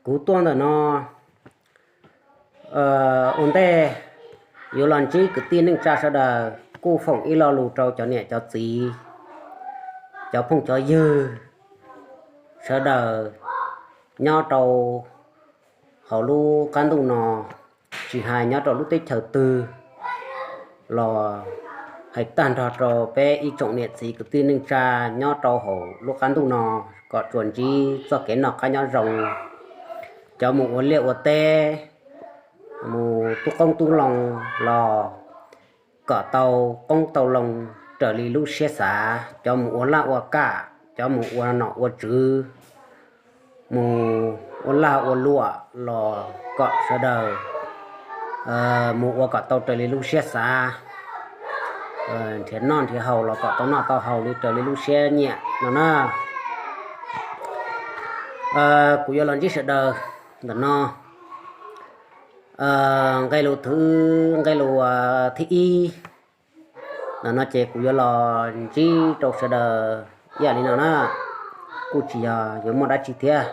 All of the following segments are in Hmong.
Kuv tuaj ntawm no ua ntej yuav los ntsib kwv tij neej tsa sawv daws, kuj foom ib lo lus rau cov niam cov txiv, cov phooj cov ywg sawv daws nyob rau hauv lub qab ntuj no, tsis hais nyob rau lub teb chaws twg los hais tag nrho rau peb ib tsoom niam txiv kwv tij neej tsa nyob rau hauv lub qab ntuj no kom tsuas ntsib txoj kev noj qab nyob zoo, cov mus ua liaj ua teb, mus tub qoob tub loo los kom tau qoob tau loo raws li lub siab xav, cov mus ua laj ua kam, cov mus ua nom ua tswv, mus ua lag ua luam los kom sawv daws mus ua kom tau raws li lub siab xav, nrhiav noj nrhiav haus los kom tau noj tau haus li raws li lub siab nyiam no na. Kuv yuav los ntsib sawv daws ntawm no, nqe lus thib, nqe lus thib ib ntawm no ces kuv yuav los ntsib rau sawv daws ib yam li no na, kuj tsis yog yuav muaj dab tsi thiab.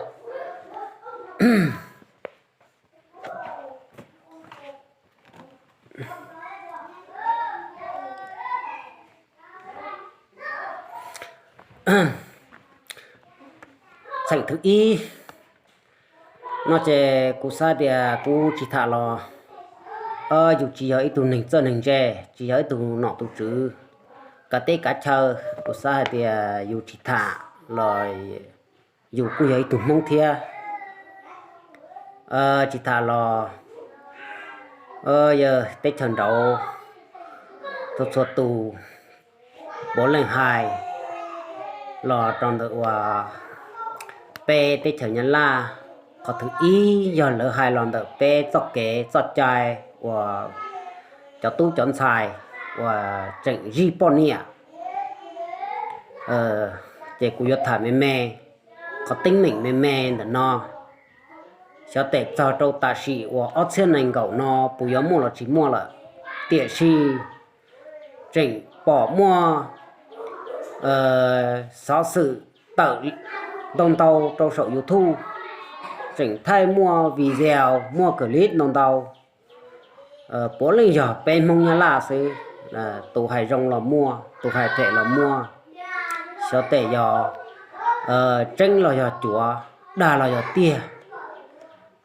Txheem thib ib no ces kuv xav tias kuv tsis tham los yus tsis yog ib tug neeg txawj neeg ntse, tsis yog ib tug nom tus tswv kav teb kav chaw, kuv xav hais tias yus tsis tham los yus kuj yog ib tug Hmoob thiab. Tsis tham los yog teb chaws nraud txhua txhua tus puav leej hais los rau ntawm uas peb teb chaws Nyab Laj, qhov thib ib yog lawv hais los ntawm peb txoj kev txoj cai uas cov tub cov ntxhais uas tseem zij poj niam. Ces kuv yuav tham me me qhov teeb meem me me ntawm no, xyov tes txog rau tam sim uas ob txhiab nees nkaum no puas yuav muaj los tsis muaj lawm, tiam sis tseem pom muaj xov xwm tawm ntau ntau rau saum YouTube, tseem thaij muaj video muaj clip ntau ntau. Puav leej yog peb Hmoob Nyab Laj xwb, tus hais zoo los muaj, tus hais phem los muaj, xyov tes yog tseeb los yog cuav, dag los yog tiag.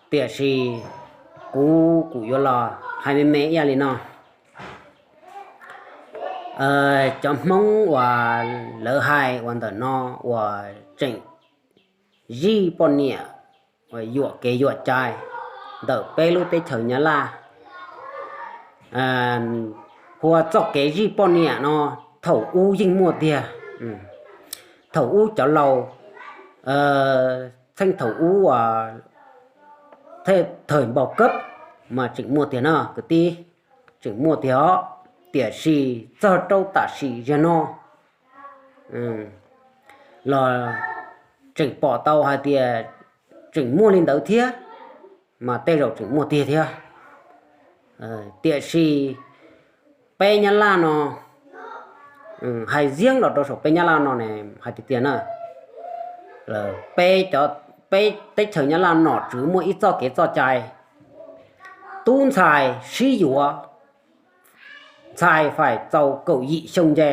Tiam sis kuv kuj yuav los hais me me ib yam li no. Cov Hmoob uas lawv hais uas ntawm no uas tseem zij poj niam uas yuam kev yuam cai ntawm peb lub teb chaws Nyab Laj, hu ua txoj kev zij poj niam no thaum ub yeej muaj tiag. Thaum ub cov laus, txheej thaum ub, thawj npaum kawb mas tseem muaj tiag no kwv tij, tseem muaj tiag os. Tiam sis txog rau tam sim ziag no los tseem pom tau hais tias tseem muaj li ntawd thiab, mas tej zaum tseem muaj tiag thiab. Tiam sis peb Nyab Laj no, hais ziab los rau saum peb Nyab Laj no ne, hais tiag tiag na, peb cov, peb teb chaws Nyab Laj nom tswv muaj ib txoj kev txoj cai, tub ntxhais sib yuav, ntxhais faim txaus kaum yim xyoo nce,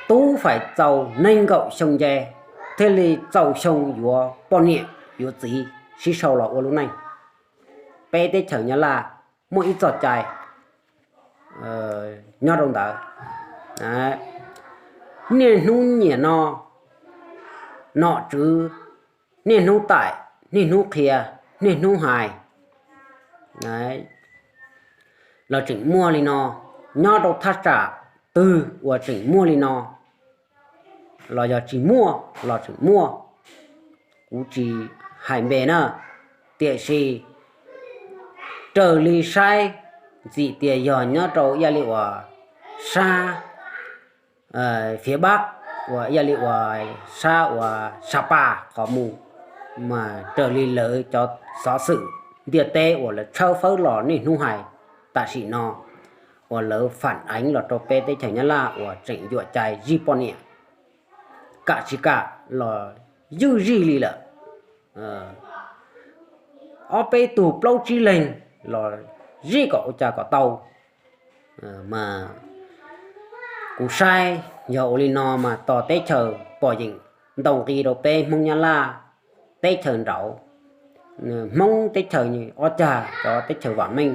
tub faim txaus nees nkaum xyoo nce thiaj li txaus xyoo yuav poj niam yuav txiv sib sau los ua lub neej. Peb teb chaws Nyab Laj muaj ib txoj cai nyob rau ntawd. Niaj hnub niam no nom tswv niaj hnub taim, niaj hnub qhia, niaj hnub hais, los tseem muaj li no. Nyob rau thaj tsam twg uas tseem muaj li no, los yog tsis muaj los tseem muaj, kuv tsis hais npe na. Tiam sis raws li saib ntxim tias yog nyob rau ib yam li uas sab fiab pab, uas ib yam li uas sab uas Sa Pas qhov mus, mas raws li lawv cov xov xwm ntiaj teb uas lawv tshawb fawb los niaj hnub hais tam sim no, uas lawv phản ánh los rau peb teb chaws Nyab Laj uas tseem yuam cai zij poj niam, kam tsis kam los ywj zij li lawm. ob peb tug plaub tsib leeg los zij kom ua cas kom tau. Mas kuv saib yog ua li no mas tos teb chaws pom yeem ntaus nqi rau peb Hmoob Nyab Laj teb chaws nraud, Hmoob teb chaws ob cag cov teb chaws vam meej,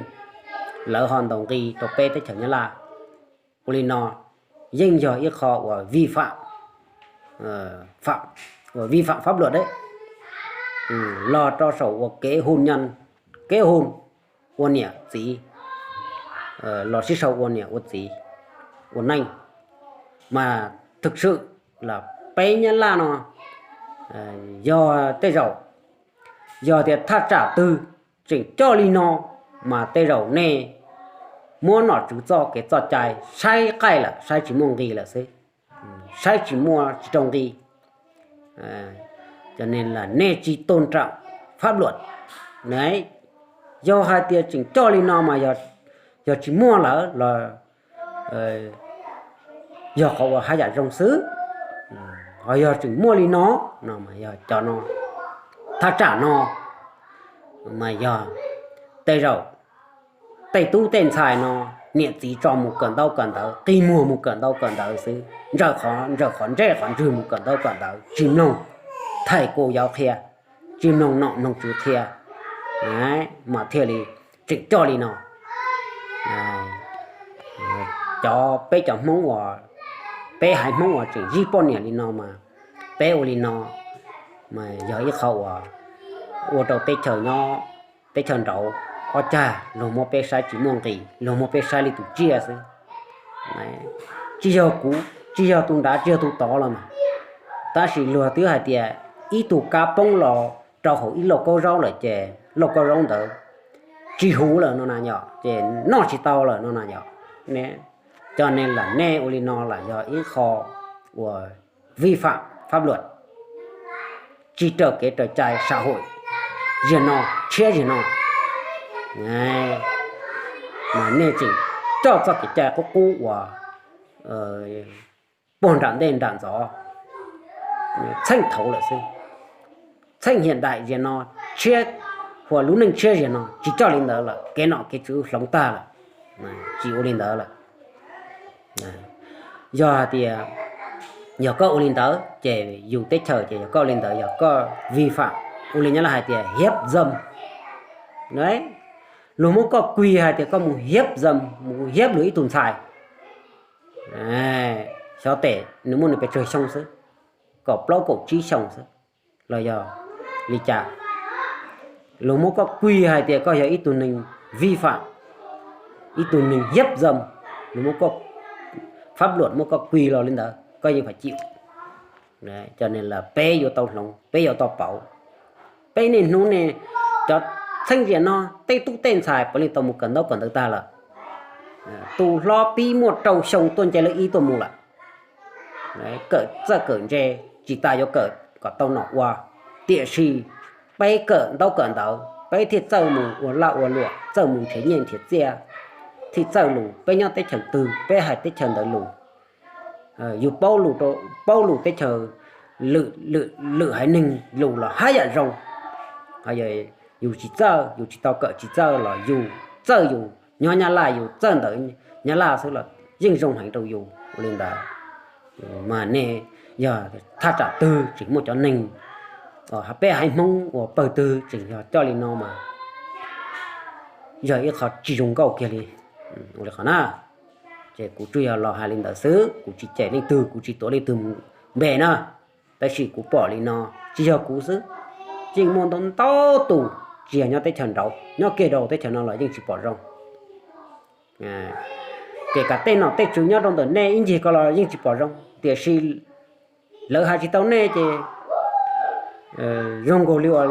lawv ho ntaus nqi rau peb teb chaws Nyab Laj. Ua li no yeej yog ib qho uas vi phạm, uas vi phạm pháp luật los rau saum uas kev hôn nhân, kev hôn, ua niam txiv, los sib sau ua niam ua txiv, ua neej. Mas thực sự là peb Nyab Laj no yog tej zaum, yog tias thaj tsam twg tseem coj li no mas tej zaum nej muab nom tswv txoj kev txoj cai saib qaij lawm, saib tsis muaj nqi lawm xwb, saib tsis muaj tsis rau nqi, cho nên là nej tsis tôn trọng pháp luật. Yog hais tias tseem coj li no mas yog tsis muaj lawm los yog qhov uas haj yam zoo xwb. Ho yog tseem muaj li no, no mas yog cov no, thaj tsam no mas yog tej zaum tej tub tej ntxhais no niam txiv tso mus kawm ntaub kawm ntawv, qi muag mus kawm ntaub kawm ntawv xwb, ntsawj qhov ntsej qhov ntswg mus kawm ntaub kawm ntawv, tsis mloog thầy cô giáo qhia, tsis mloog nom mloog tswv qhia, mas thiaj li tseem coj li no. Cov peb cov Hmoob uas, peb haiv Hmoob uas tseem zij poj niam li no mas peb ua li no mas yog ib qho uas ua rau teb chaws nyob, teb chaws nraud ob cag luag muab peb saib tsis muaj nqis, luag muab peb saib li tus tsiaj xwb. Tsis yog kuv, tsis yog tus nrad, tsis yog tus tod los mas, tab sis luag twb hais tias ib tug kab poob los rau hauv ib lauj kaub zaub lawm ces lauj kaub zaub ntawd tsis huv lawm no na yom, ces noj tsis tau lawm no na yom. Cho nên là nej ua li no lam yog ib qho uas vi phạm pháp luật, tsis raws kev raws cai xã hội, ziag no, tshiab ziag no. Mas nej tseem coj txoj kev cai qub qub uas puag nram ntej nram ntxov txheej thaud lawm xwb. Txheej hiam daim ziag no, tshiab, huas lub neej tshiab ziag no tsis coj li ntawd lawm, kev nom kev tswv hloov tag lawm, tsis ua li ntawd lawm. Yog hais tias yog koj ua li ntawd ces yus teb chaws ces yog koj ua li ntawd yog koj vi phạm, ua li Nyab Laj hais tias hiếp dâm. Luag muab koj kuig hais tias koj mus hiếp dâm, mus hiếp luag ib tug ntxhais, xyov tes nws muaj nws pes tsawg xyoo xwb, kaum plaub kaum tsib xyoo xwb los yog li cas, luag muab koj kuig hais tias koj yog ib tug neeg vi phạm, ib tug neeg hiếp dâm, luag muab koj, pháp luật muab koj kuig los li ntawd koj yeej phải chịu. Cho nên là peb yuav tau hloov, peb yuav tau pauv. Peb niaj hnub ne, cov txheej ziag no tej tub tej ntxhais puav leej tau mus kawm ntaub kawm ntawv tag lawm. Tus hlob pib muaj rau xyoo tuaj nce lawv ib tuaj mus lawm. Kawm txawj kawm ntse, tsis tas yuav kawm kom tau nom ua, tiam sis peb kawm ntaub kawm ntawv peb thiaj txawj mus ua laj ua luam, txawj mus nrhiav nyiaj nrhiav txiaj, thiaj txawj lus. Peb nyob teb chaws twg peb hais teb chaws ntawd lus. Yus paub lus, paub lus teb chaws, lwm haiv neeg lus los haj yam zoo. Yus tsis txawj, yus tsis tau kawm tsis txawj los yus txawj yus nyob Nyab Laj, yus txawj ntawv Nyab Laj xwb los yeej zoo heev rau yus ua li ntawd. Mas nej yog thaj tsam twg tseem muaj cov neeg, peb haiv Hmoob uas pawg twg tseem yog coj li no mas yog ib qho tsis zoo nkauj kiag li. Ua li qhov na, ces kuv tsuas yog los hais li ntawd xwb, kuv tsis cem leej twg, kuv tsis tuav leej twg npe na. Tab sis kuv pom li no, tsis yog kuv xwb, yeej muaj ntau ntau tus, tsis yog nyob teb chaws nraud, nyob kiag rau teb chaws no los yeej tsis pom zoo. Kể cả tej nom tej tswv nyob rau ntawm nej ib ncig ko los yeej tsis pom zoo, tiam sis lawv hais tsis tau nej ces zoo nkaus li uas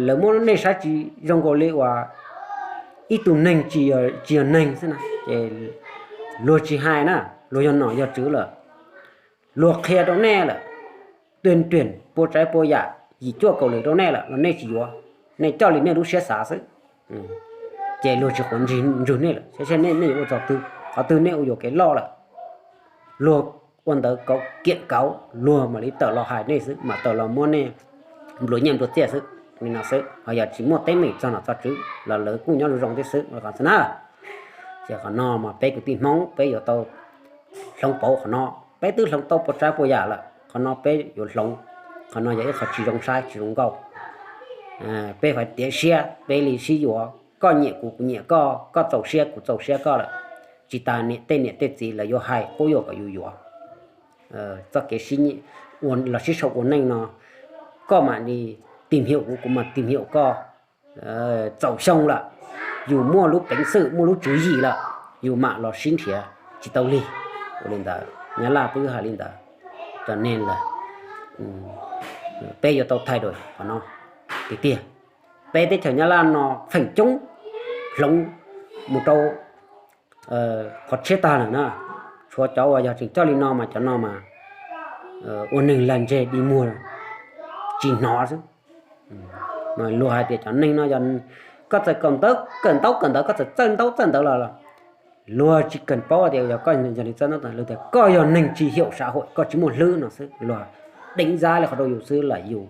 lawv muab nej saib tsis zoo nkaus li uas ib tug neeg tsis yog neeg xwb na. Ces luag tsis hais na, luag yog nom yog tswv lawm, luag qhia rau nej lawm, tuyên truyền pua tsav pua yam yim cuaj kaum lwm rau nej lawm los nej tsis yuav, nej coj li nej lub siab xav xwb. Ces luag tsis quav ntsig nej lawm, saib nej yuav ua txog twg, qhov twg nej ua yuam kev loj lawm, luag ua ntawd kauv kiam kauv luag mam li tawm los hais nej xwb, mam tawm los muab nej nplua nyiaj nplua txiaj xwb li no xwb, ho yog tsis muaj teeb meem txog nom txog tswv los lawv kuj nyob zoo zoo thiab xwb, qhov xwb na. Ces qhov no mas peb kwv tij Hmoob peb yuav tau hloov pauv qhov no. Peb twb hloov tau puas tsav puas yam lawm, qhov no peb yuav hloov. Qhov no yog ib qho tsis zoo saib tsis zoo nkauj. Peb faib tiav siab peb li sib yuav, koj nyiam kuv kuv nyiam koj, koj txaus siab kuv txaus siab koj lawm, tsis tas niam tej niam tej txiv lawv yuav hais quab yuam kom yus yuav. Txoj kev los sib sau ua neej no, koj mam li tis hium kuv kuv mam tis hium koj. Txaus xyoo lawm, yus muaj lub peev xwm muaj lub tswv yim lawm, yus mam los sib nrhiav tsis tau lig. Ua li ntawd Nyab Laj twb hais li ntawd rau nej lawm. Peb yuav tau thaij dua qhov no tiag tiag. Peb teb chaws Nyab Laj no feem coob hloov mus rau qhov tshiab tag lawm na. Tshuav cov uas yog tseem coj li no mas cov no mas ua neeg lag ntseg dig muag tsis hnov xwb. Mas luag hais tias cov neeg no yog koj txawm kawm ntaub kawm ntawv, koj txawm txawj ntaub txawj ntawv los luag tsis kawm paub tias yog koj yog li txawj ntaub, luag tias koj yog neeg tsis hiaum sav huam, koj tsis muaj hlwb no xwb. Luag deev zab li qhov rau yus xwb los yus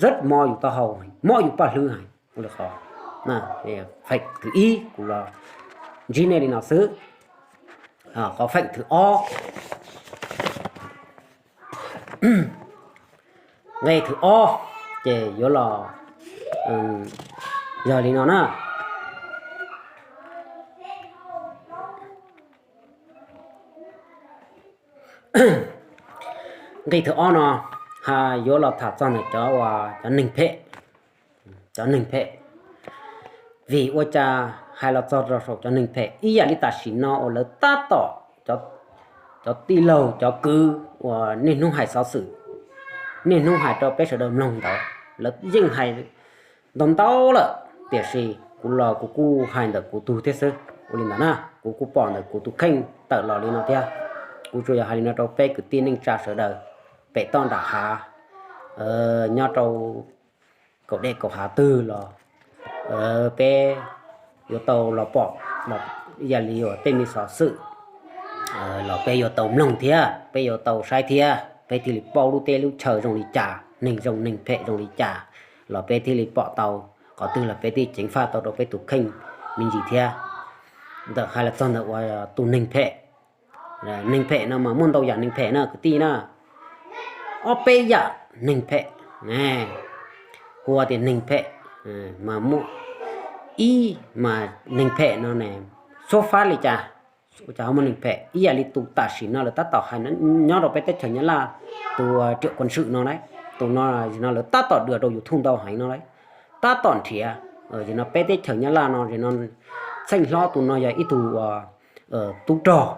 zab mob yus taub hau, mob yus paj hlwb heev. Ua li qhov feem thib ib kuv los ntsib nej li no xwb. Qhov feem thib ob, nqe thib ob ces yuav los yog li no na. Nqe thib ob no yuav los tham txog ntawm cov uas cov neeg phem, cov neeg phem. Vim ua cas hais los txog rau saum cov neeg phem? Ib yam li tam sim no uas lawv tab tom, cov tij laug cov kwv uas niaj hnub hais xov xwm, niaj hnub hais rau peb sawv daws mloog ntawd, lawv yeej hais ntau ntau lawm, tiam sis kuv los kuv kuj hais ntawm kuv tug thiab xwb. Ua li ntawd na, kuv kuj pom ntawm kuv tus kheej tawm los li no thiab. Kuv tsuas yog hais li no rau peb kwv tij neej tsa sawv daws pem toj nram hav, nyob rau kaum dej kaum hav twg los peb yuav tau los pom, yam li uas tej me xov xwm los peb yuav tau mloog thiab peb yuav tau saib thiab peb thiaj li paub lub teb lub chaw zoo li cas, neeg zoo neeg phem zoo li cas, los peb thiaj li pom tau qhov twg los peb thiaj ceev faj tau rau peb tus kheej me ntsis thiab. Ntawm hais los txog ntawm uas tus neeg phem, neeg phem no mas muaj ntau yam neeg phem na kwv tij na. Ob peb yam neeg phem, hu ua tias neeg phem mas muaj ib mas neeg phem no ne, xub fab li cas ua cas ho muaj neeg phem? Ib yam li tus tam sim no lawv tab tom hais nyob rau peb teb chaws Nyab Laj, tus riam kuam swm no, tus no no lawv tab tom dua rau YouTube ntau heev no, tab tom nrhiav. Tam sim no peb teb chaws Nyab Laj no, tam sim no txheej hlob tus no yog ib tug tub rog,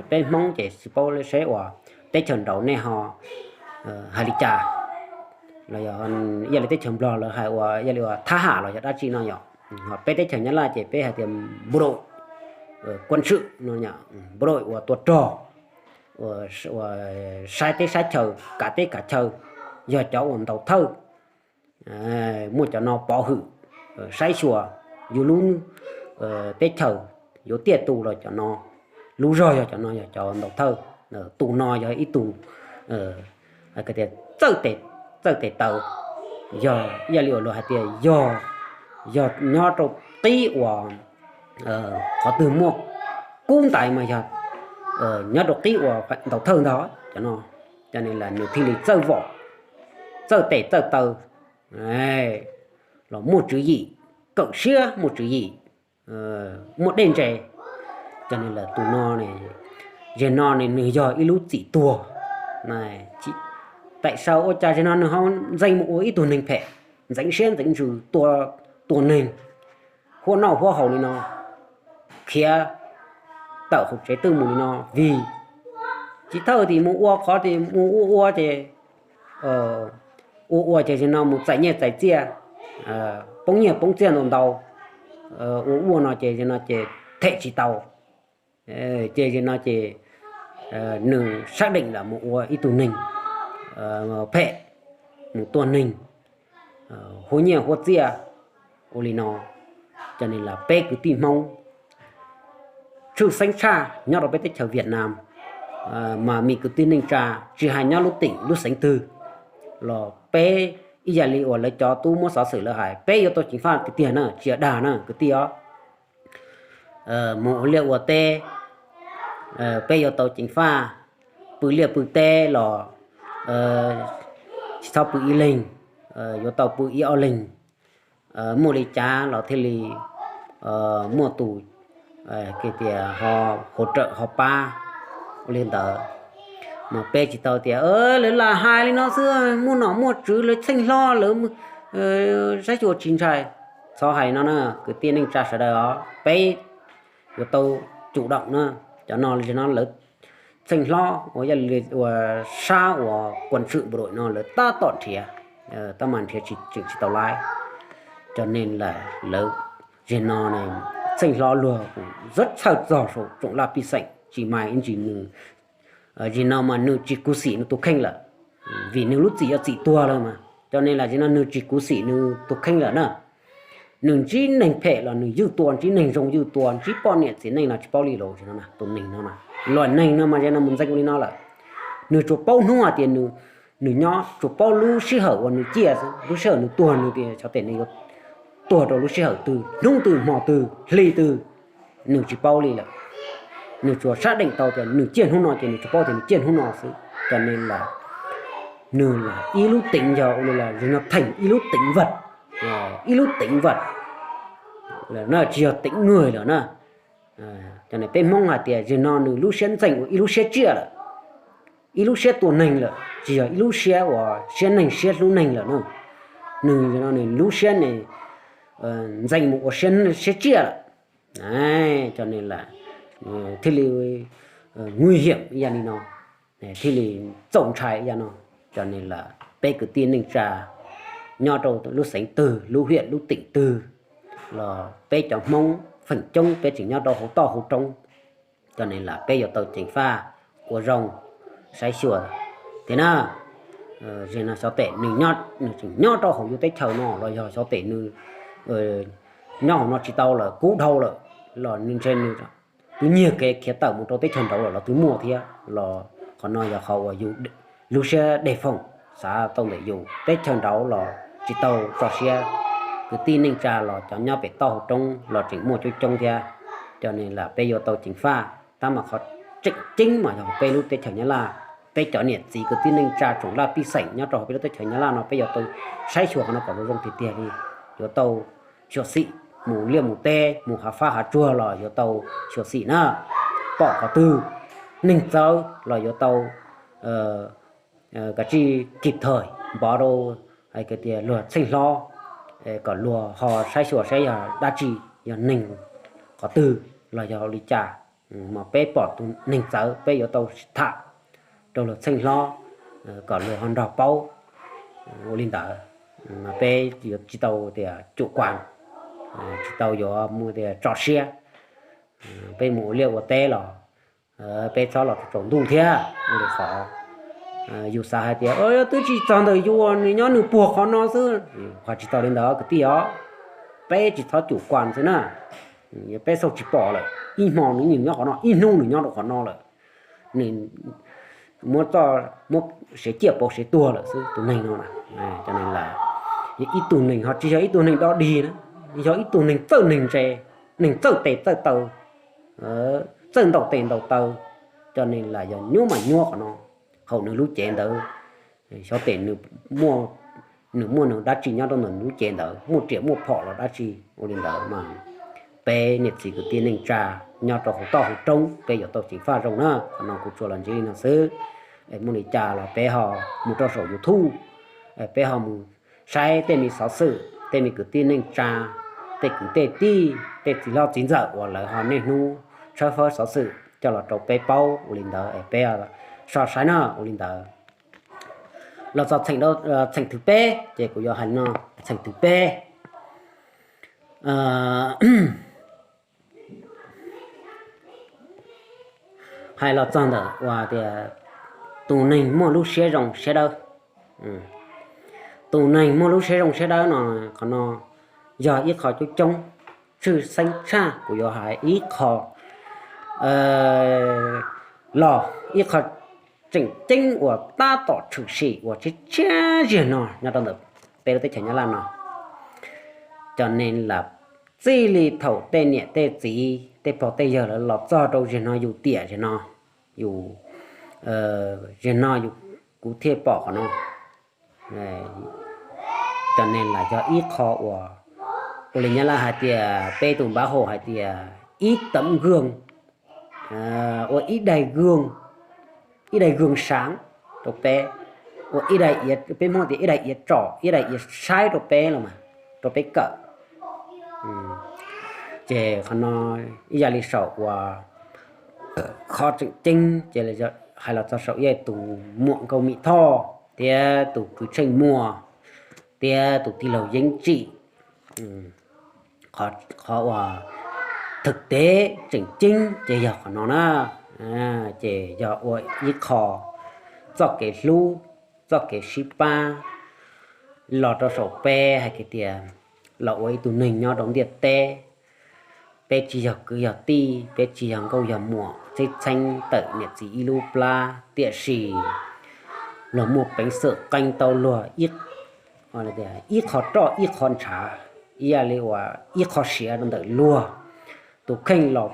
peb Hmoob ces tsis paub seb uas teb chaws nraud nej ho hais li cas, los yog ib yam li teb chaws Nplog lawv hais ua ib yam li uas thab ham los yog dab tsi no yom. Peb teb chaws Nyab Laj ces peb hais tias bộ đội quân sự no, bộ đội uas tua rog, uas saib teb saib chaw, kav teb kav chaw, yog cov uas ntaus thawj. Muaj cov no pov hwm, saib xyuas yus lub teb chaws yuav tiaj tus los cov no, lub zog yog cov no yog cov ntaus thawj. Tus no yog ib tug txawj tes taw, yog ib yam li uas luag hais tias yog, yog nyob rau qib uas qhov twg muaj kub ntaiv mas yog nyob rau qib uas ntaus thawj ntag cov no. Cov no los nws thiaj li txawj vom, txawj tes txawj taw, los muaj tswv yim, kawm siab muaj tswv yim, muaj dej ntse. Cov no los tus no, yog no ne nws yog ib lub txim tuag. Tam sim no ua cas yog no nws ho ntxeev mus ua ib tug neeg phem, ntxeev siab ntxeev ntsws, tua neeg, huab noj huab haus li no, khiav tawm hauv tsev twj mus li no, vim tsis thawj tim mus ua qhov tim mus ua ua ces ua ua ces yog no mus txais nyiaj txais txiaj, poob nyiaj poob txiaj ntau ntau, ua ua no ces yog no ces them tsis tau. Ces yog no ces nws sab deem lam mus ua ib tug neeg phem, mus tua neeg, huab nyiaj huab txiaj. Ua li no, cov no los peb kwv tij Hmoob tshwj xeeb tshaj nyob rau peb teb chaws Vietnam, mas me kwv tij neej tsa tsis hais nyob lub teem lub xeev twg los peb ib yam li uas lawv cov tub muab xov xwm lawv hais, peb yuav tau ceev faj tiag tiag na, tsis yog dag na kwv tij os. Mus ua liaj ua teb, peb yuav tau ceev faj, pw liaj pw teb los tsis txhob pw ib leeg, yuav tau pw ib ob leeg. Muaj li cas los thiaj li muaj tus tias ho hauv rawm ho pab ua li ntawd. Mas peb tsis tau tias lawv lam hais li no xwb, muaj nom muaj tswv lawv txheej hlob lawv saib xyuas tsis ntshai. Txhob hais no na kwv tij neej tsa sawv daws os, peb yuav tau cum doom na. Cov no li no lawv txheej hlob uas yog li uas sab uas kuam tswm npu ruam no lawv tab tom nrhiav, tab mas nrhiav tseem tsis tau laib. Cov neeg lawv zig no ne, txheej hlob luag kuj zab txhawj txog saum tsoom laj pij xeem tsis mais ib ntsis nws zig no mas nws tsis khuv xim nws tus kheej lawm, vim nws lub txim yog txim tuag lawm mas. Cov neeg lawv zig no nws tsis khuv xim nws tus kheej lawm na. Nws ntsib neeg phem los nws ywj tua, ntsib neeg zoo ywj tua, ntsib poj niam txiv neej no tsis paub li los zig no, tus neeg no, luag neeg no mas zig no mus ntxeev ua li no lawm. Nws tsuas paub hnub hais tias nws nyob, tsuas paub lub sij hawm uas nws ciaj xwb, lub sij hawm nws tuag nws tias xyov tes nws yuav tuag rau lub sij hawm twg, hnub twg, hmo twg, hli twg, nws tsis paub li lawm. Nws tsuas sab deem tau tias nws ciaj hnub no ces nws tsuas paub tias nws ciaj hnub no xwb. Cov neeg lawv, nws lam ib lub teev yog ua li los zig no theem ib lub teev vaj, ib lub teev vaj, tsis yog teev nyuag lawm na. Cov neeg peb Hmoob hais tias zig no nws lub siab ntxeem ua ib lub siab tsiaj lawm, ib lub siab tua neeg lawm, tsis yog ib lub siab uas siab neeg siab hlub neeg lawm na. Nws no nws lub siab ne ntxeev mus ua siab tsiaj lawm. Cov neeg lawv thiaj li nguy hiểm ib yam li no, thiaj li txaus ntshai ib yam no. Cov neeg lawv peb kwv tij neej tsa nyob rau lub xeev twg, lub hiam lub teem twg los peb cov Hmoob feem coob peb tseem nyob rau hauv toj hauv roob. Cov neeg lawv peb yuav tau ceev faj ua zoo saib xyuas thiab na. Zig no xyov tes nws tseem nyob rau hauv yus teb chaws no los yog xyov tes nws nyob hauv no tsis tau lawm, kub dhau lawm, los nws ntshe nws twb nyiag kev khiav tawm mus rau teb chaws nraud lawm los twb muaj thiab los qhov no yog qhov uas yus lub siab dej foom xav tau ntawm yus. Teb chaws nraud los tsis tau tso siab, kwv tij neej tsa los cov nyob pem toj hauv roob los tseem muaj coob coob thiab. Cov neeg lawv peb yuav tau ceev faj, tab mas qhov tseem ceeb mas yog peb lub teb chaws Nyab Laj, peb cov niam txiv kwv tij neej tsa tsoom laj pij xeem nyob rau hauv peb lub teb chaws Nyab Laj no peb yuav tau saib xyuas qhov no kom zoo zoo tiag tiag li. Yuav tau xyuam xim mus liaj mus teb, mus hav fab hav tsuag los yuav tau xyuam xim na. Pom qhov twg neeg txawv los yuav tau kav tsij kib thawj npov rau hais tias luag txheej hlob kom luag ho saib xyuas saib yog dab tsi, yog neeg qhov twg los yog li cas. Mas peb pom tus neeg txawv peb yuav tau tham rau luag txheej hlob kom luag ho nrog paub ua li ntawd. Mas peb yuav tsis tau tias cuam kuam, tsis tau yuav mus tias tso siab. Peb mus ua liaj ua teb los peb txhob los tsaus ntuj thiab. Ua li qhov yus xav hais tias twb tsis txog ntawm yus nws nyob nws puag qhov no xwb, qhov tsis tau li ntawd kwv tij os. Peb tsis txhob cuam kuam xwb na. Peb xauj tsis pom lawm, ib hmo nws nyob qhov no, ib hnub nws nyob rau qhov no lawm, nws muab txoj, muab sev ciaj pauv sev tuag lawm xwb tus neeg no. Cov neeg lawv, yog ib tug neeg ho tsis yog ib tug neeg dog dig na, yog ib tug neeg txawj neeg ntse, neeg txawj tes txawj taw, txawj ntaus tes ntaus taw. Cov neeg lawv yog nyuab mas nyuab qhov no, hauv nws lub cev ntawd xyov tes nws muaj nws dab tsi nyob rau ntawm nws lub cev ntawd, muaj riam muaj phom los dab tsi. Ua li ntawd mas peb niam txiv kwv tij neej tsa nyob rau hauv toj hauv roob peb yuav tau ceev faj zoo na. Qhov no kuv tsuas los ntsib li no xwb. Muaj li cas los peb ho mus rau saum YouTube, peb ho mus saib tej me xov xwm, tej me kwv tij neej tsa, tej kwv tej tij, tej txiv hlob txiv ntxawm uas lawv ho niaj hnub tshawb fawb xov xwm coj los rau peb paub. Ua li ntawd peb so saib na. Ua li ntawd los txog txheem thib peb ces kuv yuav hais no. Txheem thib peb, hais los txog ntawm uas tias tus neeg muaj lub siab zoo siab dawb. Tus neeg muaj lub siab zoo siab dawb no, qhov no yog ib qho coob coob, tshwj xeeb tshaj kuv yuav hais ib qho los ib qho tseem ceeb uas tab tom tshwm sim uas tshiab tshiab ziag no nyob rau ntawm peb lub teb chaws Nyab Laj no. Cov neeg lam txij li thaum tej niam tej txiv tej pog tej yawg lawv los txog rau zaum no yus tiam zaum no, yus zaum no yus, kuv thiaj pom qhov no. Cov neeg lam yog ib qho uas, ua li Nyab Laj hais tias, peb tus npab hau hais tias ib tấm gương, ua ib daim gương, ib daim gương sáng rau peb, ua ib daim iav, peb Hmoob tias ib daim iav tsom, ib daim iav saib rau peb los mas, rau peb kawm. Ces qhov no ib yam li saum uas qhov tseem ceeb ces hais los txog saum ib tus muam Nkauj Mim Thoj thiab tus kwv Tsheej Muas thiab tus tij laug Yeeb Tsim. Qhov uas thực tế tseem ceeb ces yog qhov no na, ces yog ua ib qho txoj kev hlub, txoj kev sib pab los rau saum peb hais kiag tias los ua ib tug neeg nyob rau ntiaj teb. Peb tsis yog kwv yog tij, peb tsis yog nkauj yog muam, txheeb txheeb tawm niam txiv ib lub plab, tiam sis luag muaj peev xwm qee tau luag ib qho roj ib qho ntshav, ib yam li uas ib qho siav rau ntawm luag. Tus kheej los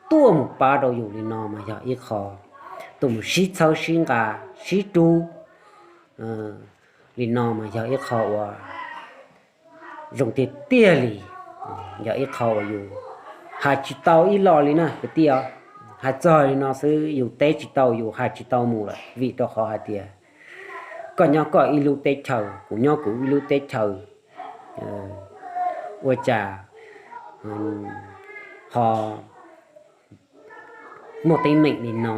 tuaj mus pab rau yus li no mas yog ib qho, tuaj mus sib txhawb sib nqa, sib rub li no mas yog ib qho uas zoo tiag tiag li, yog ib qho uas yus hais tsis tau ib los li na kwv tij os. Hais txog li no xwb yus teb tsis tau, yus hais tsis tau mus lawm, vim rau qhov hais tias koj nyob koj ib lub teb chaws, kuv nyob kuv ib lub teb chaws, ua cas ho muaj teeb meem li no.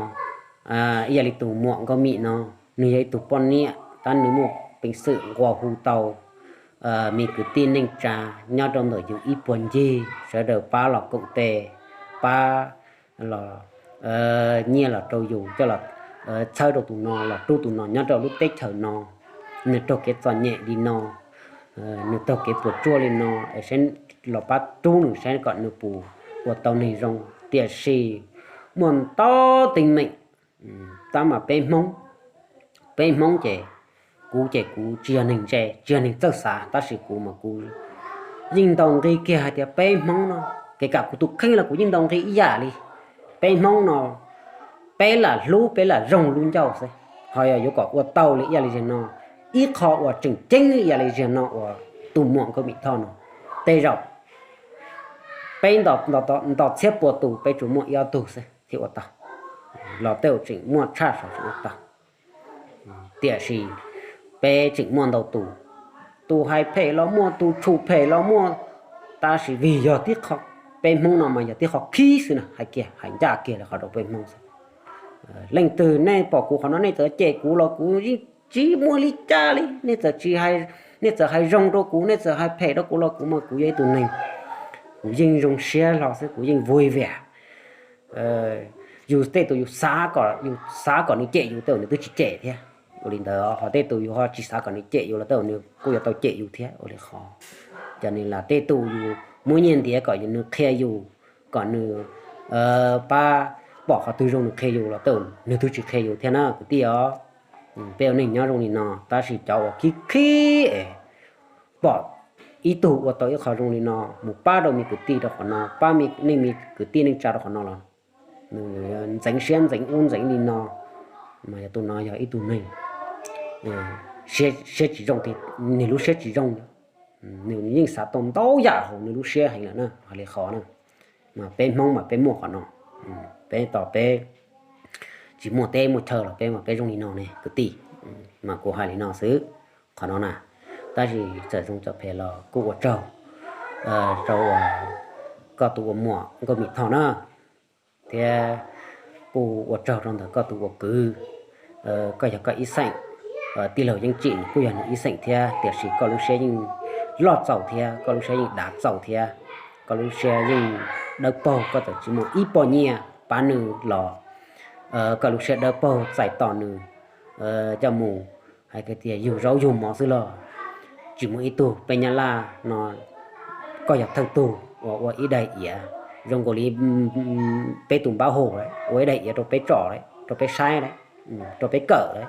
Ib yam li tus muam Nkauj Mim no, nws yog ib tug poj niam tab nws muaj peev xwm nqua hu tau me kwv tij neej tsa nyob rau ntawm yus ib puag ncig, sawv daws pab los koom tes, pab los nyiaj los rau yus, coj los txhawb rau tus no, los rub tus no nyob rau lub teb chaws no, nws raug kev txom nyem li no, nws raug kev puas tsuaj li no, es saib los pab rub nws saib kom nws puas ua tau neeg zoo. Tiam sis muaj ntau teeb meem, tab mas peb Hmoob, peb Hmoob ces, kuv ces kuv tsis yog neeg ntse, tsis yog neeg txawj xav, tab sis kuv mas kuv yeej ntaus nqi kiag hais tias peb Hmoob no, kể cả kuv tus kheej los kuv yeej ntaus nqi ib yam li. Peb Hmoob no, peb lam hlub peb lam zoo lub ncauj xwb, ho yog yuav kom ua tau li ib yam li zaum no, ib qho uas tseem ceeb li ib yam li zaum no uas tus muam Nkauj Mim Thoj no, tej zaum peb nto txhiab pua tus peb tsuas muaj ib ob tug xwb thiaj ua tau, los tej zaum tseem muaj tshaj saud tseem ua tau. Tiam sis peb tseem muaj ntau tus, tus hais phem los muaj, tus tshum phem los muaj, tab sis vim yog tib qho, peb Hmoob no mas yog tib qho khib xwb na, hais kiag hais ncaj kiag li qhov rau peb Hmoob xwb. Leej twg nej pom kuv qhov no nej txawm cem kuv los kuv yeej tsis muaj li cas li, nej txawm tsis, nej txawm hais zoo rau kuv, nej txawm hais phem rau kuv los kuv mas kuv yog ib tug neeg, kuv yeej zoo siab hlo xwb, kuv yeej vui vẻ. Yus tej tus yus xav kom, yus xav kom nws cem yus tej zaum nws twb tsis cem thiab. Ua li ntawd ho tej tus yus ho tsis xav kom nws cem yus los tej zaum nws kuj yuav tau cem yus thiab. Ua li qhov, cov neeg lam tej tus yus muab nyiaj ntiav kom nws qhia yus, kom nws pab pom qhov twg zoo nws qhia yus los tej zaum nws twb tsis qhia yus thiab na kwv tij os. Peb ua neeg nyob zoo li no, tab sis cov uas khib khib es pom ib tug ua tau ib qho zoo li no mus pab rau me kwv tij rau qhov no, pab nej me kwv tij neej tsa rau qhov no los nws ntxeev siab ntxeev ub ntxeev li no, mas yog tus no yog ib tug neeg siab tsis zoo, nws lub siab tsis zoo. Nws yeej xav tau ntau yam hauv nws lub siab heev lawm na, hais li qhov na. Mas peb Hmoob mas peb muaj qhov no, peb tos peb tsis muaj teb muaj chaw los peb mas peb zoo li no ne kwv tij. Mas kuv hais li no xwb, qhov no na, tab sis txawm zoo txawm phem los kuj ua tsaug rau uas koj tus ua muam Nkauj Mim Thoj na, thiab kuj ua tsaug rau ntawm koj tus ua kwv, koj yog koj ib xeem, tij laug Yeeb Tsim nws kuj yog nws ib xeem thiab, tiam sis koj lub siab yeej loj txaus thiab, koj lub siab yeej dav txaus thiab, koj lub siab yeej dawb paug, koj txawm tsis muaj ib pob nyiaj pab nws los koj lub siab dawb paug txais tos nws coj mus hais tias yug zaub yug mov xwb los tsis muaj ib tug. Peb Nyab Laj no koj yog thawj tug uas ua ib daim iav zoo nkaus li peb tus npab hau ua ib daim iav rau peb tsom, rau peb saib, rau peb kawm lawm.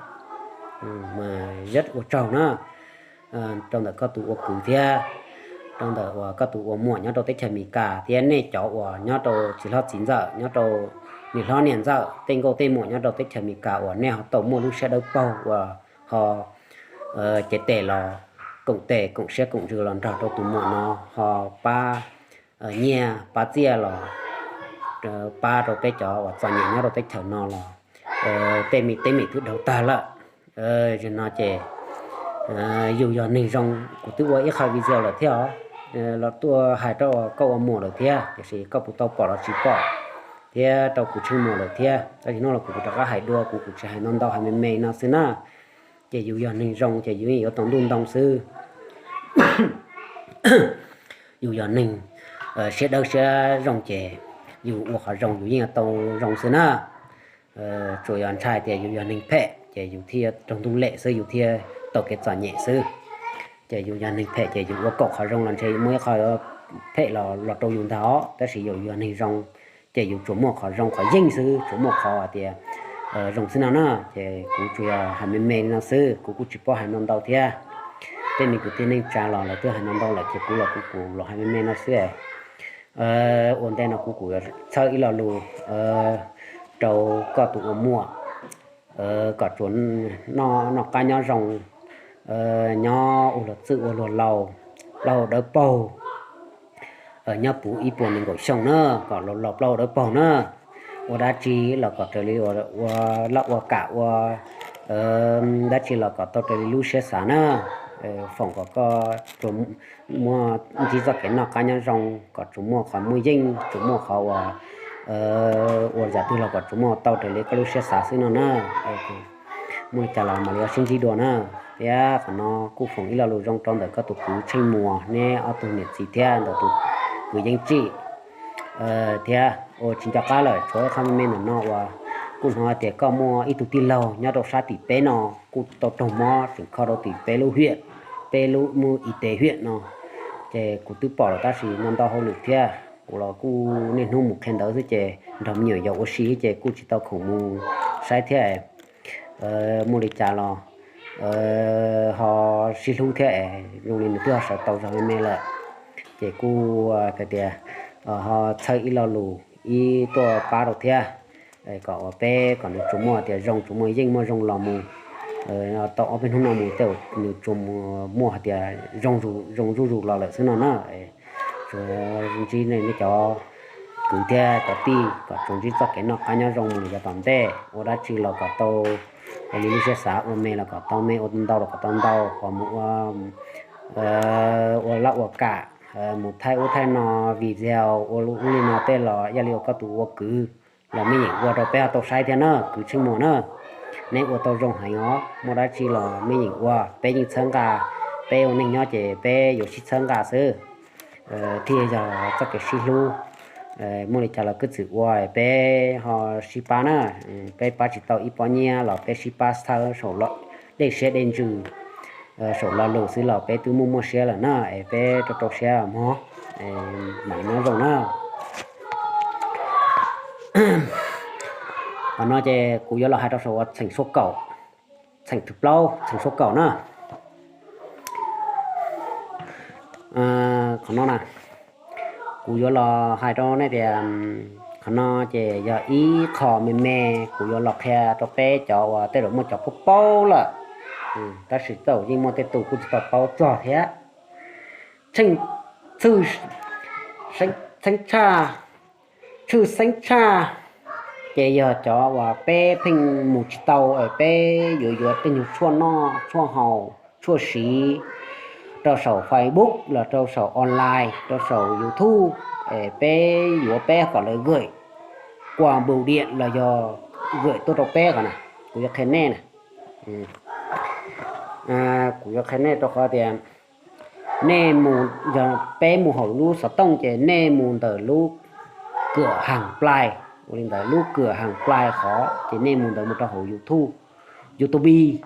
Mas ua tsaug na. rau ntawm koj tus ua kwv thiab rau ntawm uas koj tus ua muam nyob rau teb chaws Amelikas thiab nej cov uas nyob rau txiv hlob txiv ntxawm, nyob rau niam hlob niam ntxawm, tej nkauj tej muam nyob rau teb chaws Amelikas uas nej ho tau muaj lub siab dawb paug uas ho cev tes los koom tes koom siab koom ntsws los nrog rau tus muam no ho pab nyiaj pab txiaj los pab rau peb cov uas txom nyem nyob rau teb chaws no los tej me teeb meem twb dhau tag lawm. Zaum no ces yus yog neeg zoo, kuv twb ua ib qho video lawm thiab os, los tuaj hais rau koj ua muam lawm thiab, tiam sis koj puas tau pom los tsis pom, thiab rau kuv Tsheej Muas lawm thiab. Tab sis hnub no kuv rov qab hais dua, kuv kuv tsis hais ntau ntau, hais me me no xwb na. Ces yus yog neeg zoo ces yus yeej yuav tau ntuj ntoo xwb. Yus yog neeg siab dawb siab zoo ces yus ua qhov zoo yus yeej yuav tau zoo xwb na. Tsuas yog ntshai tias yus yog neeg phem ces yus thiaj raug ntuj lem xwb, yus thiaj tau kev txom nyem xwb. Ces yus yog neeg phem ces yus ua kaum qhov zoo los ntshe muaj ib qho phem los los rau yus ntag os. Tab sis yus yog neeg zoo ces yus tsuas muaj qhov zoo qhov yeej xwb, tsuas muaj qhov hais tias zoo xwb no na. Ces kuv tsuas yog hais me me li no xwb, kuv kuj tsis paub hais ntau ntau thiab. Tej me kwv tij neej tsa los lawv twb hais ntau ntau lawm ces kuv los kuv kuv los hais me me no xwb. Ua ntej no kuv kuv yuav txhawb ib lo lus rau koj tus ua muam kom tsuas noj qab nyob zoo, nyob ua luag txwj ua luag laus, plaub hau dawb paug, nyob puv ib puas nees nkaum xyoo na, kom laus laus plaub hau dawb paug na. Ua dab tsi los kom raws li ua laj ua kam ua dab tsi los kom tau raws li lub siab xav na. Foom kom koj tsuas muaj ntsib txoj kev noj qab nyob zoo, kom tsuas muaj qhov muaj yeej, tsuas muaj qhov uas ua yam twg los kom tsuas muaj tau raws li koj lub siab xav xwb no na. Muaj li cas los mam li sib ntsib dua na. Thiab qhov no kuj foom ib lo lus zoo rau ntawm koj tus kwv Tsheej Muas, neb ob tug niam txiv thiab ntawm tus kwv Yeej Tsim thiab. Ua tsis nco qab lawm, tshuav ib qho me me ntawm no uas kuj hnov tias koj muaj ib tug tij laug nyob rau sab tim peb no kuj tau raug mob tseem kho rau tim peb lub hiam, peb lub muj i tes hiam no. Ces kuv twb pom lawm tab sis no ntau hauj lwm thiab, kuv los kuj niaj hnub mus qhia ntawv xwb ces nrog me nyuam yaus ua si ces kuj tsis tau khoom mus saib thiab. Muaj li cas los ho sib hlub thiab es zoo li nws twb ho sawv tau zog me me lawm. Ces kuj hais tias ho txhawb ib lo lus ib tuaj pab rau thiab, kom uas peb kom nws tsuas muaj tias zoo tsuas muaj yeej muaj zoo los mus tau ob peb hnub no mus tej nws tsuas muaj hais tias zoo zuj zus los lawm xwb no na. Tsuas ntsib nej cov kwv thiab cov tij kom tsuas ntsib txoj kev noj qab nyob zoo mus lawm yav tom ntej, ua dab tsi los kom tau li lub siab xav, ua me los kom tau me, ua ntau los kom tau ntau, ho mus ua ua laj ua kam, mus thaij ub thaij no, video ua ub li no tej los yog li uas koj tus ua kwv los me nyuam ua rau peb ho tau saib thiab na kwv Tsheej Muas na. Neb ua tau zoo heev os, muaj dab tsi los me nyuam ua, peb yeej txhawb nqa, peb ua neej nyob ces peb yuav sib txhawb nqa xwb. Thiaj yog txoj kev sib hlub. Muaj li cas los kwv txwm ua, peb ho sib pab na. Peb pab tsis tau ib pob nyiaj los peb sib pab txhawb saum dej siab dej ntsws, saum lo lus xwb los peb twb muaj muaj siab lawm na, es peb rau rau siab mog, mam li nyob zoo na. Qhov no ces kuv yuav los hais rau saum uas txheem suab kaum, txheem thib plaub txheem suab kaum na. Qhov no na, kuv yuav los hais rau nej tias qhov no ces yog ib qho me me, kuv yuav los qhia rau peb cov uas tej zaum muaj cov paub paub lawm, tab sis tej zaum yeej muaj tej tus kuj tsis tau paub txog thiab. Tshwj, tshwj xeeb tshaj, tshwj xeeb tshaj ces yog cov uas peb pheej mus tsis tau, peb yuav yuav tej nyuag tshuaj noj tshuaj haus tshuaj siv rau saum Facebook los rau saum online rau saum YouTube, peb yuav peb kom lawv gửi qua bưu điện los yog gửi tuaj rau peb ko na. Kuv yuav qhia nej na, kuv yuav qhia nej rau qhov tias nej mus, yog peb mus hauv lub xov tooj ces nej mus ntawm lub kawm haj plai, ua li ntawd lub kawm haj plai qhov ces nej mus ntawd mus rau hauv YouTube, YouTube,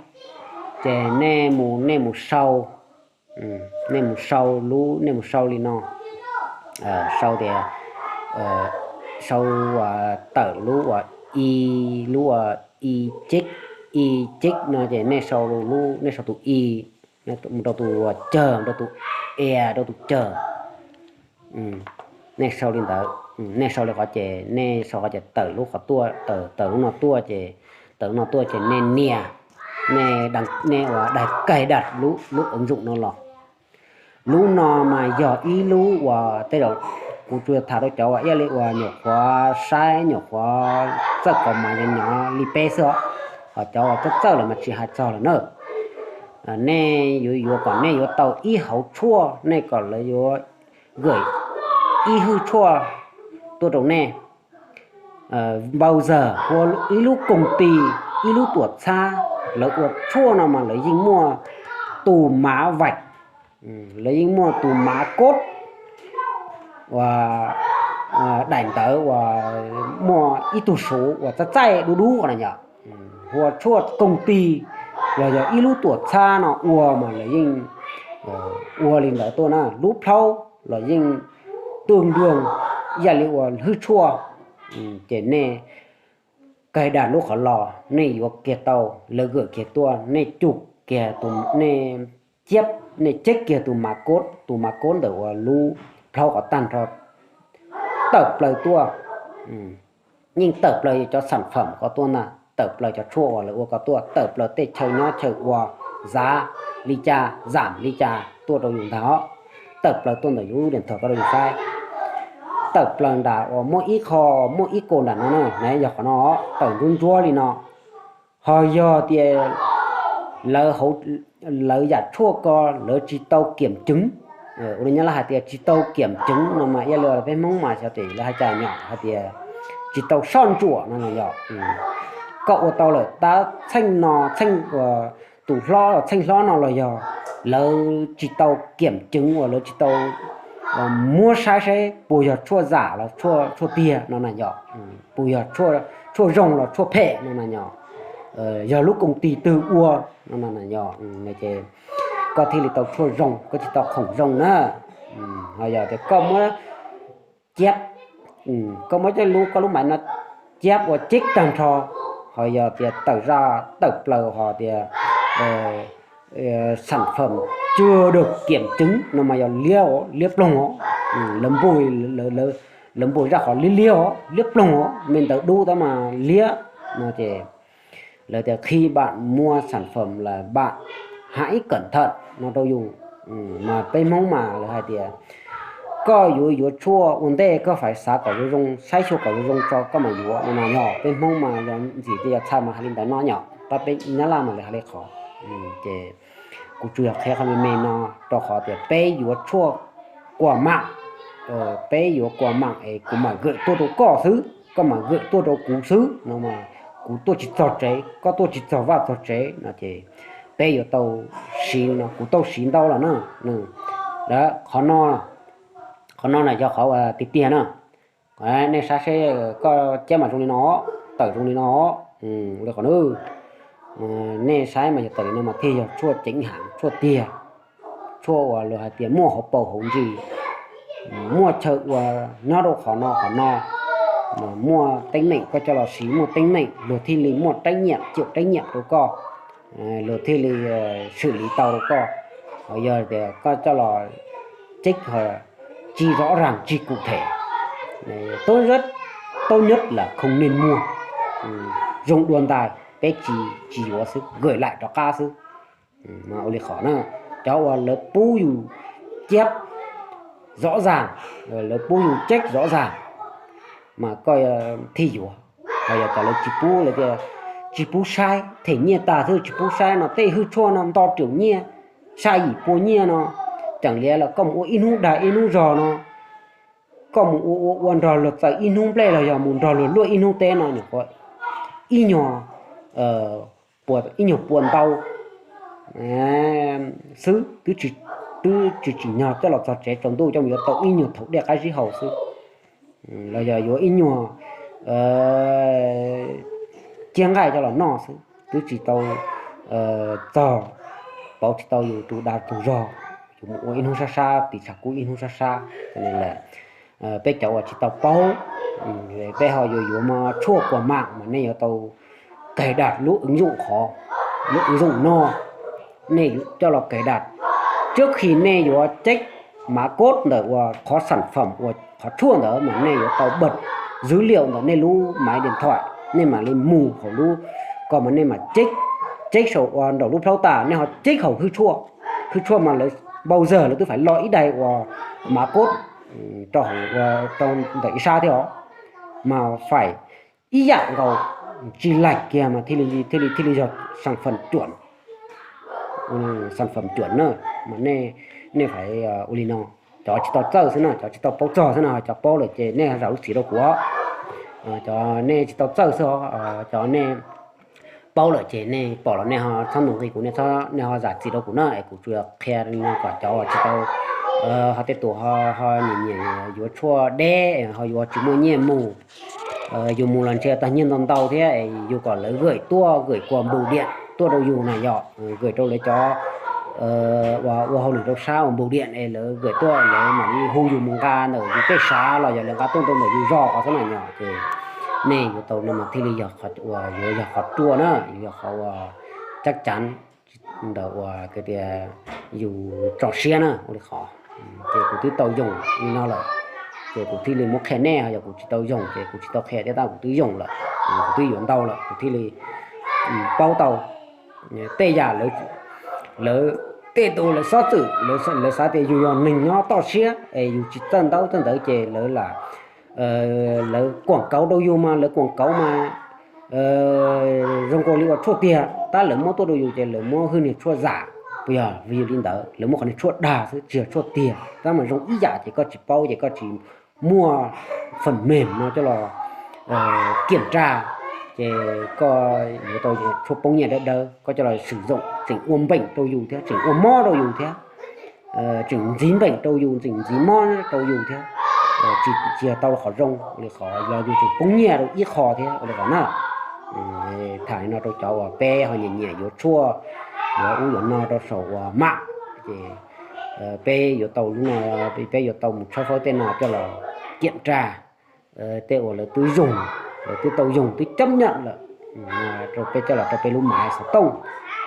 ces nej mus, nej mus sau, nej mus sau lub, nej mus sau li no, sau tias, sau tawm lub uas i, lub uas i ceb, i ceb no ces nej sau lub, nej sau tus i, Mus rau tus cawg, rau tus e, rau tus cawg. Nej sau li ntawd, nej sau li qhov ces, nej sau qhov ces tawm lub qhov tuaj, tawm lub no tuaj ces, tawm lub no tuaj ces nej nias, nej, nej ua daig kaig daj lub, lub ứng dụng no los. Lub no mas yog ib lub uas tej zaum kuv tsuas tham rau cov uas ib yam li uas nyuam qhuav saib, nyuam qhuav txawj kos mas nyob nyob li peb xwb os. Ho cov uas txawj txawj lawm mas tsis hais txog lawm na. Nej yuav yuav kom nej yuav tau ib hauv tshuaj, nej kom lawv yuav gửi ib hwj tshuaj tuaj rau nej. Npau zog ua ib lub koos ti, ib lub tuam txhab, lawv ua tshuaj no mas lawv yeej muaj tus mav vaim, lawv yeej muaj tus mav kod uas daim ntawv uas muaj ib tug suv uas txaij txaij dub dub no yom. Ua tshuaj koos ti los yog ib lub tuam txhab no ua mas lawv yeej ua li ntawd tuaj na. Lub plhaub los yeej tuaj nploog ib yam li ua hwj tshuaj. Ces nej kaig daj lub qhov los, nej yuav kiag tau, lawv gửi kiag tuaj, nej cug kiag, nej ciab, nej check kiag tus mav kod, tus mav kod ntawm uas lub plhaub qhov tag nrho tawm plaws tuaj. Yeej tawm plaws cov sản phẩm ko tuaj ntag, tawm plaws cov tshuaj uas lawv ua ko tuaj, tawm plaws tej chaw nyob chaw ua, zav li cas, giảm li cas tuaj rau yus ntag os. Tawm plaws tuaj ntawm yus lub điện thoại ko rau yus saib. Tawm plaws nram uas muaj ib qho, muaj ib ko nram no na, yog qhov no, tawm ntsuab ntsuab li no. Ho yog tias lawv yam tshuaj ko lawv tsis tau kiểm chứng, ua li Nyab Laj hais tias tsis tau kiểm chứng no mas ib yam li peb Hmoob mas xyov tias lawv hais cas nyom hais tias tsis tau soj ntsuam no los yog koj ua tau lawm tab txheej no, txheej tus hlob los txheej hlob no los yog lawv tsis tau kiểm chứng uas lawv tsis tau muab saib saib puas yog tshuaj giả los tshuaj tiag no na yog, puas yog tshuaj zoo los tshuaj phem no na yog, yog lub koos ti twg ua no na yog, ces koj thiaj li tau tshuaj zoo, koj thiaj tau khoom zoo na. Ho yog tias koj muab ciab, koj muab coj lub, koj lub maiv no ciab ua check tag nrho, ho yog tias tawm zaj tawm plaws ho tias sản phẩm chưa được kiểm chứng no mas yog liab, liab ploog os. Lawv npuj, lawv npuj zaj qhov liab liab os, liab ploog os, me ntawv dub tab mas liab no ces lawv tias khi bạn mua sản phẩm là bạn hãy cẩn thận no rau yus. Mas peb Hmoob mas lawv hais tias koj yuav yuav tshuaj ua ntej koj phải xav kom zoo zoo, saib xyuas kom zoo zoo tso koj mam yuav no mas yog peb Hmoob mas yog ntxim tias yog txhais mas hais li ntawd no yom, tab peb Nyab Laj mas lawv hais li qhov. Ces kuv tsuas yog qhia qhov me me no rau qhov tias peb yuav tshuaj qua mạng, peb yuav qua mạng es kuv mam gửi tuaj rau koj xwb, koj mam gửi tuaj rau kuv xwb no mas kuv tuaj tsis txog tsev, koj tuaj tsis txog vaj txog tsev no ces peb yuav tau siv no, kuv tau siv ntau lawm na. Qhov no, qhov no na yog qhov tiag tiag na. Nej saib seb koj ciab mas zoo li no, tawm zoo li no li qhov na. Nej saib mas yog tawm li no mas thiaj yog tshuaj chính hãng, tshuaj tiag, tshuaj uas luag hais tias muaj hauv paus hauv ntsis, muaj chaw ua nyob rau qhov no qhov no, muaj teeb meem koj coj los siv muaj teeb meem luag thiaj li muaj trách nhiệm, chịu trách nhiệm rau koj, luag thiaj li xử lý tau rau koj. Ho yog tias koj coj los check ho tsis rõ ràng, tsis cụ thể, tốt nhất là không nên mua, zoo dua ntais peb tsis, tsis yuav xwb, gửi lại rov qab xwb. Ua li qhov na, cov uas lawv pub yus ciab rõ ràng, lawv pub yus check rõ ràng mas koj thiaj yuav. Ho yog cov lawv tsis pub, lawv tias tsis pub saib, them nyiaj tas xwb tsis pub saib no, tej hwj tshuaj no nto triệu nyiaj, sa yim pua nyiaj no, tseem liam los koj mus ua ib hnub dag ib hnub zog no, koj mus ua ua ua nrog luag txaws ib hnub nplej los yog mus nrog luag luaj ib hnub teb no nyuam qhuav ib nyuag, ib nyuag pua ntau xwb, twb tsis, twb tsis tsim nyog coj los txog tsev tsaus ntuj coj mus yuav tau ib nyuag thaum dej qab zib haus xwb, los yog yuav ib nyuag ciab nqaij coj los noj xwb, twb tsis tau txog, pauv tsis tau yus tus dag tus zog, yus mus ua ib hnub sab sab, tis tshav kub ib hnub sab sab. Ces peb cov uas tsis tau paub, peb ho yuav yuav mas tshuaj qua mạng mas nej yuav tau cài đặt lub ứng dụng qhov, lub ứng dụng no, nej coj los cài đặt. Trước khi nej yuav check mã code ntawm uas qhov sản phẩm uas qhov tshuaj ntawd mas nej yuav tau bật dữ liệu ntawm nej lub máy điện thoại, nej mam li mus hauv lub, kom mas nej mam check, check saum uas nraum lub plaub tas nej ho check hauv hwj tshuaj. Hwj tshuaj mas lawv bao giờ lawv twb phải lo ib daim uas mã code rau hauv, rau ntawm ib sab thiab os, mas phải ib yam nkaus, tsis laim kiag mas thiaj li, thiaj li, thiaj li yog sản phẩm chuẩn, sản phẩm chuẩn na. Mas nej, nej phải ua li no. Cov tsis tau txawj xwb na, cov tsis tau paub txog xwb na, cov paub lawm ces nej zam lub txim rau kuv. Cov nej tsis tau txawj xwb, cov nej paub lawm ces nej pom los nej ho txhob ntu nqi kuv, nej txhob, nej ho zam txim rau kuv na. Es kuv tsuas qhia li no kom cov uas tsis tau, ho tej tus ho, ho nyiam nyiam yuav tshuaj deb, ho yuav tsis muaj nyiaj mus, yus mus los ntshe tag nyiaj ntau ntau thiab, yus kom lawv gửi tuaj, gửi qua bưu điện tuaj rau yus na yom, gửi rau lawv cov uas ua hauj lwm rau sab uas bưu điện es lawv gửi tuaj, lawv mam li hu yus mus nqa ntawm yus tej sav los yog lawv nqa tuaj rau ntawm yus zos ko xwb na yom. Ces nej yuav tau no mas thiaj li yog qhov uas yuav yog qhov ruaj na, yuav yog qhov uas chắc chắn ntawm uas tias yus tso siab na, ua li qhov. Ces kuv twb tau yoog li no lawm, ces kuv thiaj li muab qhia nej, ho yog kuv tsis tau yoog ces kuv tsis tau qhia thiab, tab kuv twb yoog lawm, kuv twb yuav ntau lawm kuv thiaj li paub tau tej yam lawv tej tus lawv xob txwm, lawv xav tias yus yog neeg nyob toj siab es yus tsis txawj ntaub txawj ntawv ces lawv lam, lawv quảng cáo rau yus mas, lawv quảng cáo mas zoo nkaus li ua tshuaj tiag, tab lawv muab tuaj rau yus ces lawv muab hwj niag tshuaj zam, puas yog? Vim yog li ntawd lawv muab qhov niag tshuaj dag xwb tsis yog tshuaj tiag, tab mas zoo ib yam ces koj tsis paub ces koj tsis muaj phần mềm no coj los kiểm tra, ces koj yuav tau tshuaj poob nyiaj dawb dawb, koj coj los sử dụng tseem ua npeem rau yus thiab, tseem ua mob rau yus thiab, tseem ntxiv npeem rau yus, tseem ntxiv mob rau yus thiab, tsis, tsis yog tau qhov zoo li qhov los yus tseem poob nyiaj rau ib qho thiab ua li qhov na. Tham li no rau cov uas peb ho nyiam nyiam yuav tshuaj, yuav ub yuav no rau saum uas mam, ces peb yuav tau lub no, peb yuav tau mus tshawb fawb tej no coj los kiểm tra, tej uas lawv twb yoog, lawv twb tau yoog twb chấp nhận lawm, rau peb coj los rau peb lub maiv xov tooj,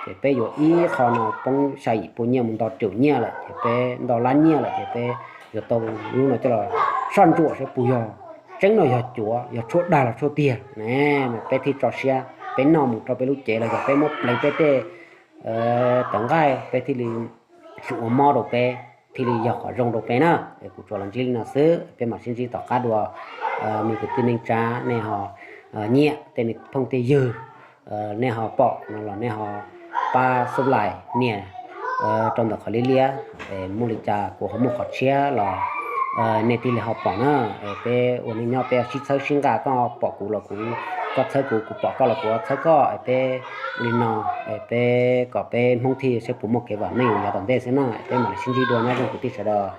ces peb yuav ib qho no poob xya yim pua nyiaj mus nto triệu nyiaj lawm, ces peb nto lab nyiaj lawm ces peb yuav tau lub no coj los soj ntsuam saib puas yog tseeb no yog cuav, yog tshuaj dag los tshuaj tiag. Peb thiaj tso siab, peb noj mus rau peb lub cev los yog peb muab pleev peb tej tawv nqaij, peb thiaj li tsis ua mob rau peb, thiaj li yog qhov zoo rau peb na. Kuv tsuas los ntsib li no xwb, peb mam sib ntsib tom qab dua. Me kwv tij neej tsa, nej ho nyiam tej me phooj tej ywg, nej ho pom no los nej ho pab subscribe nias rau ntawm qhov liab liab, muaj li cas kuv ho muaj qhov tshiab los nej thiaj li ho pom na. Peb ua neej nyob peb sib txhawb sib nqa, koj pom kuv los kuv, koj txhawb kuv, kuv pom koj los kuv txhawb koj, peb ua li no, peb kom peb Hmoob thiaj saib puas muaj kev vam meej yav tom ntej xwb na. Peb mam li sib ntsib dua, nyob zoo kwv tij sawv daws.